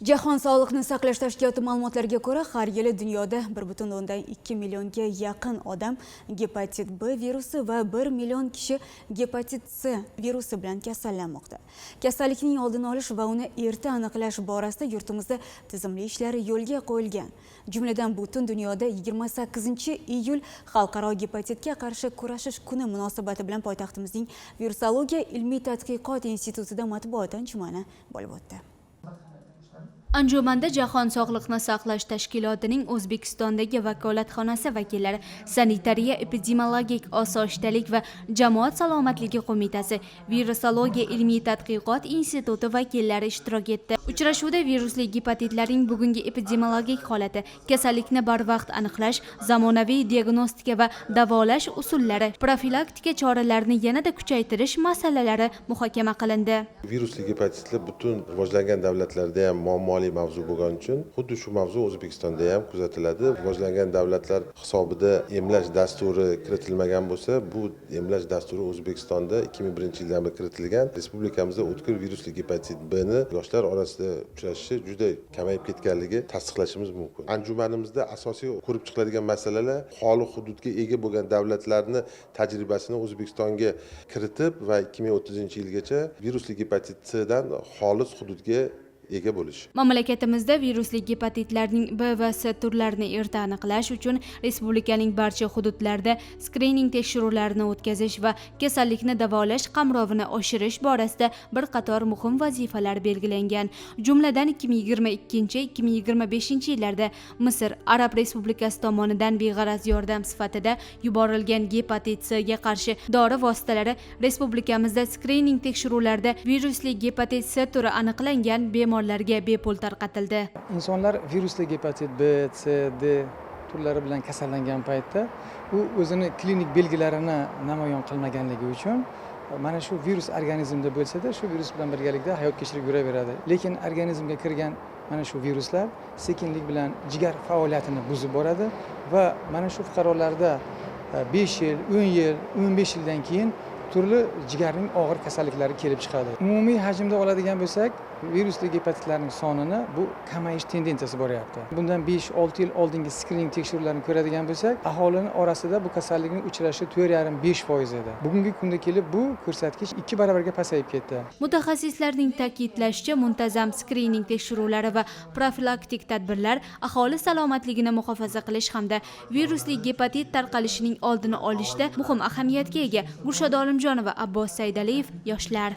Jahon sog'liqni saqlash tashkiloti ma'lumotlariga ko'ra, har yili dunyoda 1,2 millionga yaqin odam gepatit B virusi va 1 million kishi gepatit C virusi bilan kasallanmoqda. Kasallikning oldini olish va uni erta aniqlash borasida yurtimizda tizimli ishlar yo'lga qo'yilgan. Jumladan, butun dunyoda 28-iyul Xalqaro gepatitga qarshi kurashish kuni munosabati bilan poytaxtimizning Virusologiya ilmiy tadqiqot institutida matbuot anjumani bo'lib o'tdi. Anjumanda Jahon sog'liqni saqlash tashkilotining O'zbekistondagi vakolatxonasi vakillari, Sanitariya epidemiologik osoyishtalik va jamoat salomatligi qo'mitasi, Virusologiya ilmiy tadqiqot instituti vakillari ishtirok etdi. Uchrashuvda virusli gepatitlarning bugungi epidemiologik holati, kasallikni barvaqt aniqlash, zamonaviy diagnostika va davolash usullari, profilaktika choralarini yanada kuchaytirish masalalari muhokama qilindi. Virusli gepatitlar butun rivojlangan davlatlarda ham muammoli mavzu bo'lgani uchun xuddi shu mavzu O'zbekistonda ham kuzatiladi. Rivojlangan davlatlar hisobida emlash dasturi kiritilmagan bo'lsa, bu emlash dasturi O'zbekistonda 2001-yildan beri kiritilgan. Respublikamizda o'tkir virusli gepatit B ni yoshlar orasida uchrashishi juda kamayib ketganligi tasdiqlashimiz mumkin. Anjumanimizda asosiy ko'rib chiqiladigan masalalar xoli hududga ega bo'lgan davlatlarni tajribasini O'zbekistonga kiritib va 2030-yilgacha virusli gepatit C dan xolis hududga ega bo'lish. Mamlakatimizda virusli gepatitlarning B va C turlarini erta aniqlash uchun respublikaning barcha hududlarida skrining tekshiruvlarini o'tkazish va kasallikni davolash qamrovini oshirish borasida bir qator muhim vazifalar belgilangan. Jumladan, 2022-2025 yillarda Misr Arab Respublikasi tomonidan beg'araz yordam sifatida yuborilgan gepatit C ga qarshi dori vositalari respublikamizda skrining tekshiruvlarida virusli gepatit C turi aniqlangan bemorlarga bepul tarqatildi. Insonlar virusli gepatit B, C, D turlari bilan kasallangan paytda u o'zini klinik belgilarini namoyon qilmaganligi uchun mana shu virus organizmda bo'lsa-da, shu virus bilan birgalikda hayot kechirib yuraveradi. Lekin organizmga kirgan mana shu viruslar sekinlik bilan jigar faoliyatini buzib boradi va mana shu fuqarolarda 5 yil, 10 yil, 15 yildan keyin turli jigarning og'ir kasalliklari kelib chiqadi. Umumiy hajmda oladigan bo'lsak, virusli gepatitlarning sonini bu kamayish tendensiyasi boryapti. Bundan 5-6 yil oldingi skrining tekshiruvlarini ko'radigan bo'lsak, aholining orasida bu kasallikning uchrashi 4,5-5% edi. Bugungi kunda kelib bu ko'rsatkich 2 barobarga pasayib ketdi. Mutaxassislarning ta'kidlashicha, muntazam skrining tekshiruvlari va profilaktik tadbirlar aholi salomatligini muhofaza qilish hamda virusli gepatit tarqalishining oldini olishda muhim ahamiyatga ega. Gulshoda Olimjonova, Abbos Saydaliyev, Yoshlar.